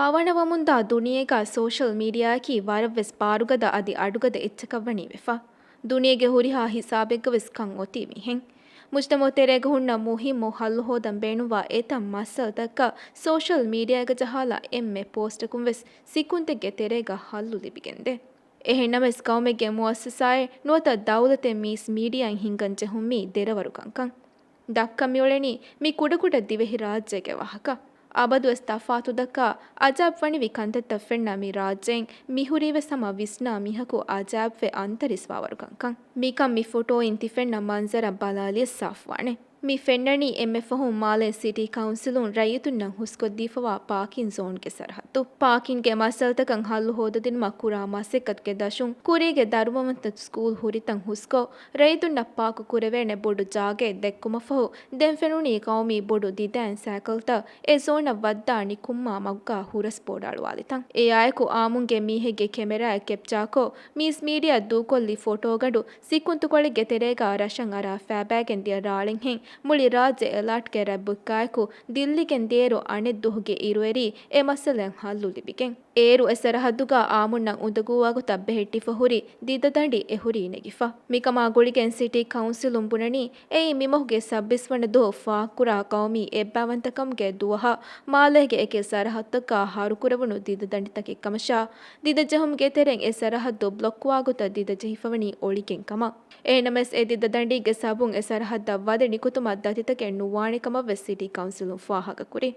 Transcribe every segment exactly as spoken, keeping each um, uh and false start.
ފާވަނަވަމުންދާ ދުނިޔޭގަ ސޯޝަލް މީޑިއާއަކީ ވަރަށްވެސް ބާރުގަދަ އަދި އަޑުގަދަ އެއްޗަކަށްވަނީ ވެފަ. ދުނިޔޭގެ ހުރިހާ ހިސާބެއްގަވެސް ކަން އޮތީ މިހެން. މުޖްތަމަޢު ތެރޭގަ ހުންނަ މުހިއްމު ހައްލު ހޯދަން ބޭނުންވާ އެތައް މައްސަލަތަކަށް ސޯޝަލް މީޑިއާގަ ޖަހާލާ އެންމެ ޕޯސްޓަކުން ވެސް ސިކުންތެއްގެ ތެރޭގަ ހައްލު ލިބިގެންދޭ. އެހެންނަމަވެސް ގައުމެއްގެ މުއައްސަސާއެއް ނުވަތަ ދައުލަތެއް މީސް މީޑިއާއިން ހިންގަން ޖެހުން މީ ދެރަވަރު ކަންކަން. ދައްކަން މިއުޅެނީ މި ކުޑަކުޑަ ދިވެހި ރާއްޖޭގެ ވާހަކަ. އަބަދުވެސް ތަފާތު ދައްކާ އަޖައިބް ވަނިވި ކަންތައްތައް ފެންނަ މި ރާއްޖެއިން މިހުރީވެސް ހަމަ ވިސްނާ މީހަކު އަޖައިބްވެ އަންތަރިސްވާވަރު ކަންކަން. މިކަން މި ފޮޓޯއިން ތިފެންނަ މަންޒަރަށް ބަލާލިޔަސް ސާފުވާނެ. މި ފެންނަނީ އެންމެ ފަހުން މާލޭ ސިޓީ ކައުންސިލުން ރައްޔިތުންނަށް ހުސްކޮށްދީފަވާ ޕާކިން ޒޯންގެ ސަރަހައްދު. ޕާކިންގެ މައްސަލަތަކަށް ހައްލު ހޯދަދިނުމަށް ކުރާ މަސައްކަތުގެ ދަށުން ކުރީގެ ދަރުމަވަންތަ ސްކޫލް ހުރިތަން ހުސްކޮށް، ރައްޔިތުންނަށް ޕާކު ކުރެވޭނެ ބޮޑު ޖާގައެއް ދެއްކުމަށްފަހު، ދެން ފެނުނީ ޤައުމީ ބޮޑު ދިދައިން ސައިކަލްތައް އެ ޒޯނަށް ވައްދާ ނިކުންމާ މަގުގާ ހުރަސް ބޯޑަ އަޅުވާލިތަން. އެއާއެކު އާއްމުންގެ މީހެއްގެ ކެމެރާއަށް ކެޕްޗާކޮށް، މީސް މީޑިއާ ދޫކޮށްލި ފޮޓޯގަނޑު ސިކުންތުކޮޅެއްގެ ތެރޭގަ ރަށަށް އަރާ ފައިބައިގެން ދިޔަ ރާޅެއްހެން މުޅި ރާއްޖެ އެލާޓްގެ ރަތް ބުއްކާއެކު ދިއްލިގެން ދިޔައިރު އަނެއް ދުވަހުގެ އިރުއެރީ އެ މައްސަލައިން ހައްލު ލިބިގެން. އޭރު އެ ސަރަހައްދުގަ އާއްމުންނަށް އުނދަގޫވާގޮތަށް ބެހެއްޓިފަ ހުރި ދިދަދަނޑި އެހުރީ ނެގިފަ. މިކަމާ ގުޅިގެން ސިޓީ ކައުންސިލުން ބުނަނީ އެއީ މިމަހުގެ ސައްބީސް ވަނަ ދުވަހު ފާހަގަކުރާ ޤައުމީ އެއްބައިވަންތަކަމުގެ ދުވަހަށް މާލޭގެ އެކި ސަރަހައްދަކާ ހަރުކުރެވުނު ދިދަދަނޑިތަކެއް ކަމަށާ، ދިދަ ޖެހުމުގެ ތެރެއިން އެ ސަރަހައްދު ބްލޮކްވާގޮތަށް ދިދަ ޖެހިފަވަނީ އޮޅިގެން ކަމަށް. އެހެންނަމަވެސް އެ ދިދަ ދަނޑީގެ ސަބަބުން އެ ސަރަހައްދަށް ވަދެ ނިކުތުމަށް ދަތިތަކެއް ނުވާނެ ކަމަށް ވެސް ސިޓީ ކައުންސިލުން ފާހަގަކުރި.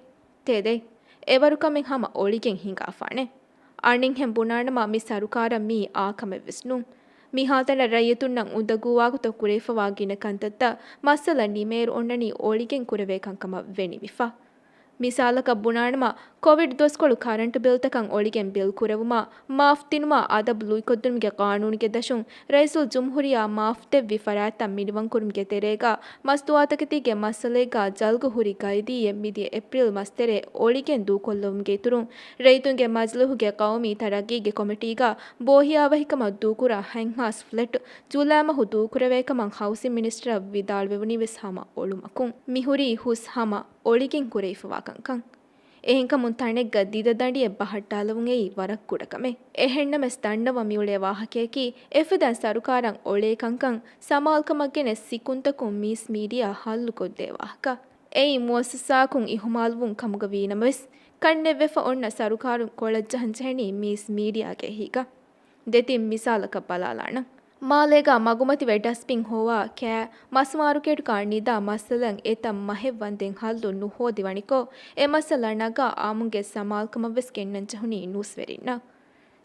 ތެދެއް، އެވަރު ކަމެއް ހަމަ އޮޅިގެން ހިނގާފާނެ. އަނެއްހެން ބުނާނަމަ މި ސަރުކާރަށް މީ އާކަމެއް ވެސް ނޫން. މިހާތަނަށް ރައްޔިތުންނަށް އުނދަގޫވާގޮތަށް ކުރެވިފަވާ ގިނަ ކަންތައްތައް މައްސަލަ ނިމޭއިރު އޮންނަނީ އޮޅިގެން ކުރެވޭ ކަންކަމަށް ވެ ނިމިފަ. މިސާލަކަށް ބުނާނަމަ، ކޮވިޑް ދުވަސްކޮޅު ކަރަންޓު ބިލްތަކަށް އޮޅިގެން ބިލް ކުރެވުމާ، މާފް ދިނުމާ އަދަބު ލުއިކޮށްދިނުމުގެ ޤާނޫނުގެ ދަށުން ރައީސުލްޖުމްހޫރިއްޔާ މާފް ދެއްވި ފަރާތްތައް މިނިވަންކުރުމުގެ ތެރޭގަ، މަސްތުވާތަކެތީގެ މައްސަލައެއްގަ ޖަލްގަ ހުރި ގައިދީއެއް މިދިޔަ އޭޕްރީލް މަސްތެރޭ އޮޅިގެން ދޫކޮށްލެވުމުގެ އިތުރުން، ރައްޔިތުންގެ މަޖިލީހުގެ ޤައުމީ ތަރައްގީގެ ކޮމިޓީގަ ބޯހިޔާވަހިކަމަށް ދޫކުރާ ހަތް ހާސް ފްލެޓް ޖުލައި މަހު ދޫކުރެވޭ ކަމަށް ހައުސިން މިނިސްޓަރަށް ވިދާޅުވެވުނީ ވެސް ހަމަ އޮޅުމަކުން. މިހުރީ ހުސް ހަމަ އޮޅިގެން ކުރެވިފަވާ ކަންކަން. އެހެންކަމުން ތަނެއްގަ ދިދަ ދަނޑިއެއް ބަހައްޓާލެވުން އެއީ ވަރަށް ކުޑަ ކަމެއް. އެހެންނަމަވެސް ދަންނަވަން މިއުޅޭ ވާހަކަޔަކީ، އެފަދައިން ސަރުކާރަށް އޮޅޭ ކަންކަން ސަމާލުކަމަށް ގެނެސް ސިކުންތަކުން މީސް މީޑިއާ ހައްލުކޮށްދޭ ވާހަކަ. އެއީ މުއައްސަސާއަކުން އިހުމާލުވުން ކަމުގަ ވީނަމަވެސް، ކަންނެއްވެފަ އޮންނަ ސަރުކާރުން ކޮޅަށްޖަހަން ޖެހެނީ މީސް މީޑިއާގެ އެހީގަ. ދެތިން މިސާލަކަށް ބަލާލާނަން. މާލޭގަ މަގުމަތިވެ ޑަސްބިން ހޮވާ ކާ، މަސް މާރުކޭޓުގަ ނިދާ މައްސަލައަށް އެތައް މަހެއް ވަންދެން ހައްލު ނުހޯދި ވަނިކޮށް، އެ މައްސަލަ ނަގާ އާއްމުންގެ ސަމާލުކަމަށް ވެސް ގެންނަން ޖެހުނީ ނޫސްވެރިންނަށް.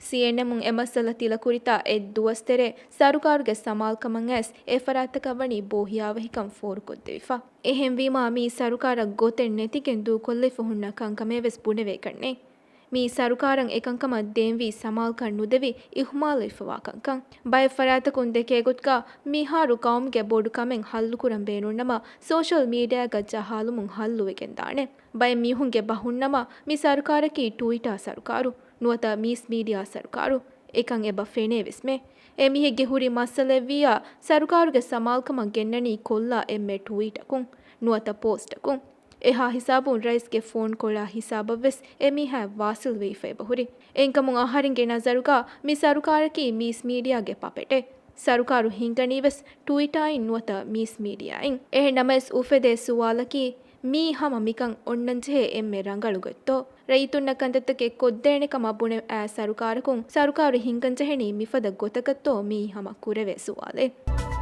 ސީއެންއެމުން އެ މައްސަލަ ތިލަކުރިތާ އެއް ދުވަސް ތެރޭ ސަރުކާރުގެ ސަމާލުކަމަށް އައިސް އެ ފަރާތްތަކަށް ވަނީ ބޯހިޔާވަހިކަން ފޯރުކޮށްދެވިފަ. އެހެންވީމާ މީ ސަރުކާރަށް ގޮތެއް ނެތިގެން ދޫކޮށްލައިފަ ހުންނަ ކަންކަމޭ ވެސް ބުނެވޭކަށްނެތް. މީ ސަރުކާރަށް އެކަންކަމަށް ދޭންވީ ސަމާލުކަން ނުދެވި އިހުމާލުވެފަވާ ކަންކަން. ބައެއް ފަރާތަކުން ދެކޭގޮތުގަ މިހާރު ޤައުމުގެ ބޮޑު ކަމެއް ހައްލުކުރަން ބޭނުންނަމަ، ސޯޝަލް މީޑިއާގަ ޖަހާލުމުން ހައްލުވެގެންދާނެ. ބައެއް މީހުންގެ ބަހުންނަމަ، މި ސަރުކާރަކީ ޓުވިޓާ ސަރުކާރު، ނުވަތަ މީސް މީޑިއާ ސަރުކާރު. އެކަން އެބަ ފެނޭ ވެސްމެ. އެމީހެއްގެ ހުރި މައްސަލައެއްވިއްޔާ، ސަރުކާރުގެ ސަމާލުކަމަށް ގެންނަނީ ކޮށްލާ އެންމެ ޓުވީޓަކުން، ނުވަތަ ޕޯސްޓަކުން. އެހާ ހިސާބުން ރައީސްގެ ފޯން ކޮޅާ ހިސާބަށް ވެސް އެމީހާ ވާސިލްވެ އިފަ އެބަހުރި. އެހެންކަމުން އަހަރެންގެ ނަޒަރުގަ މި ސަރުކާރަކީ މީސް މީޑިއާގެ ޕަޕެޓެއް. ސަރުކާރު ހިންގަނީ ވެސް ޓުވިޓާއިން ނުވަތަ މީސް މީޑިއާއިން. އެހެން ނަމަވެސް އުފެދޭ ސުވާލަކީ، މީ ހަމަ މިކަން އޮންނަންޖެހޭ އެންމެ ރަނގަޅު ގޮތްތޯ؟ ރައްޔިތުންނަށް ކަންތައްތަކެއް ކޮށްދޭނެ ކަމަށް ބުނެ އައި ސަރުކާރަކުން، ސަރުކާރު ހިންގަންޖެހެނީ މިފަދަ ގޮތަކަށްތޯ؟ މީ ހަމަ ކުރެވޭ ސުވާލެއް.